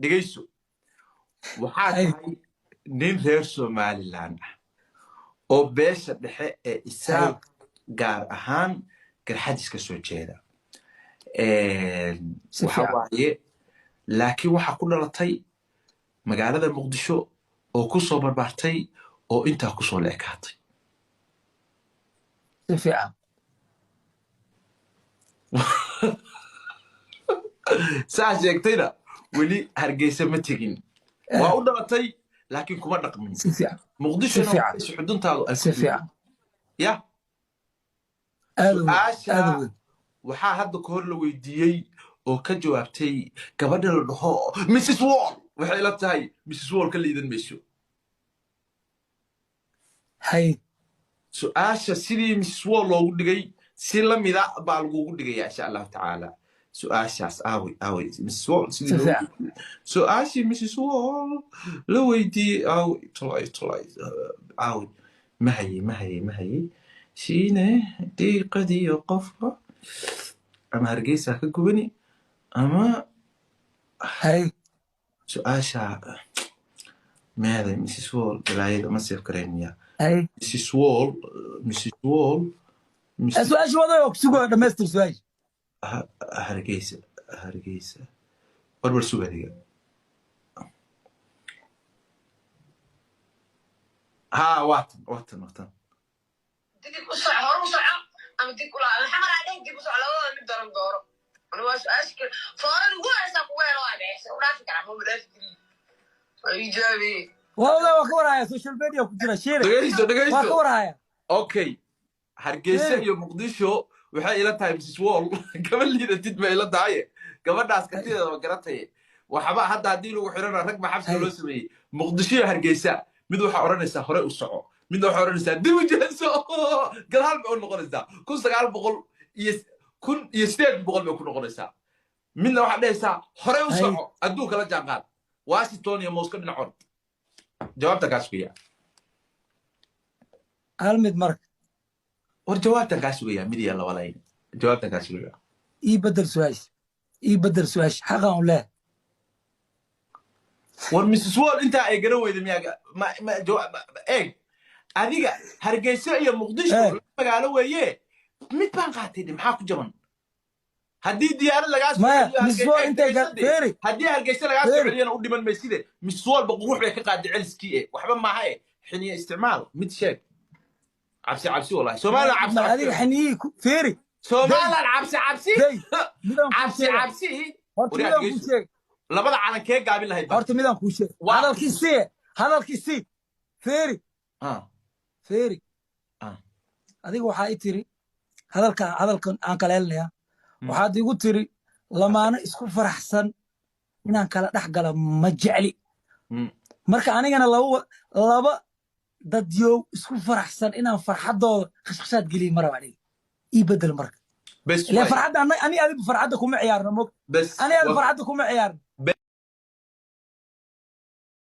Dhegayso, waxaa Hay. tahay nin reer Somaliland ah oo beesha dhexe ee Isaaq, gaar ahaan Garxajis, ka soo jeeda. Si Waxa fiican. waaye, laakiin waxaa ku dhalatay magaalada Muqdisho oo ku soo barbaartay oo intaa kusoo la ekaatay. Si fiican. Saa sheegtayna, weli Hargeysa ma tegin. Waa u dhalatay laakiin kuma dhaqmin. Si fiican. Muqdishona Si fiican. Xuduntaadu ay Si fiican. Ya. Aad u weyn. Su-aasha Aad u weyn. waxaa hadda ka hor la weydiiyey oo ka jawaabtay gabadha la dhaho Mrs Wall. Waxay ila tahay Mrs Wall ka liidan mayso. Hay. Su-aasha sidii Mrs Wall loogu dhigay si la mida baa lagugu dhigayaa, insha Allahu tacaala. Su-aashaas aaway, aaway Mrs Wall sidii Si loogu fiican. Su-aashii Mrs Wall la weydiiyey aaway? Tolay, tolay, aaway? Ma hayey, ma hayey, ma hayey. Shiine diiqadiyo qofka ama Hargeysa ka gubani ama Hay. Su-aasha meeday Mrs Wall? Balaayada ma save garayn miya? Hay. Mrs Wall, Mrs Wall, Mrs. Su-aasha waday oo kusugo, dhamaystir su-aasha. Hargeysa, Hargeysa, warbar sug adiga. Ha, waatan, waatan, waatan. Dib u soco, hore u soco ama dib u laa maxaa maraa dheh, dib u soco, labadooda mid daran dooro. Ani waa su-aasha kale foorada ugu horeysaa kuga helo, waa dhexeysa u dhaafi karaa, ma dhaafi kari, waa ii jawaabe. Waa ogaa, waa ka warhaya, social media ku jira shiire. Dhegeyso. Waa ka Dhegeyso. warhaya. Okay, Hargeysa Shiire. iyo Muqdisho waxay ila tahay Mrs Wall gaba liidatid bay ila tahay. Gabadhaas kartideeda ma garataye. Waxba hadda haddii lagu xirana rag ba xabsiga loo sameeyey. Muqdisho iyo Hargeysa, mid waxaa odhanaysaa hore u soco, midna waxaa odhanaysaa dib u jeeso, gadaal bay u noqonaysaa. 1900 iyo 1800 bay ku noqonaysaa. Midna waxaad dhehaysaa hore u soco, adduunka la jaanqaad, Washington iyo Moscow dhinac ord. Jawaabta kaa sugaya. Hal mid marka. War, jawaabtan kaa sugaya, mid iyo laba layn, jawaabtan kaa sugaya. Ii bedel su-aasha, ii bedel su-aasha, xaqan u leeyahay. War, Mrs Wall intaa ay garan weyda miyaa? Eeg adiga, Hargeysa iyo Muqdisho laba magaalo weeye, mid baan qaatay de, maxaa ku jaban? Haddii diyaarad lagaa soo Maya, celiyo Mrs Wall intay Hargeysa de, feeri. Haddii Hargeysa lagaa soo Feeri. celiyana u dhiman mayside. Mrs Wall ba qurux bay ka qaaday celiskii e, waxba maaha e. Xiniya isticmaal, mid sheeg. Cabsi cabsi, wallahi Somaliland cabsi Ma cabsi. Adiga xiniyihii feeri. Somaliland cabsi cabsi. Day, midaan kuu Cabsi sheega. cabsi. Horta Wari midaan kuu Hargeysa sheega. Labada calan kee gaabin lahayd ba? Horta midaan kuu sheega. Hadalkii sii, hadalkii sii, feeri. Feeri. Adiga waxaa i tiri hadalka, hadalkan aan kala helnaya. Waxaad igu tiri lamaano isku faraxsan inaan kala dhex galo ma jecli. Marka anigana laba dadyow isku faraxsan inaan farxaddooda khashkhashaad geliyo ma raba. Aniga ii bedel marka. Bes. Ilaa Waay. farxadda ani adigu farxadda kuma ciyaarno mog. Bes. Ani adigu farxadda kuma ciyaarno.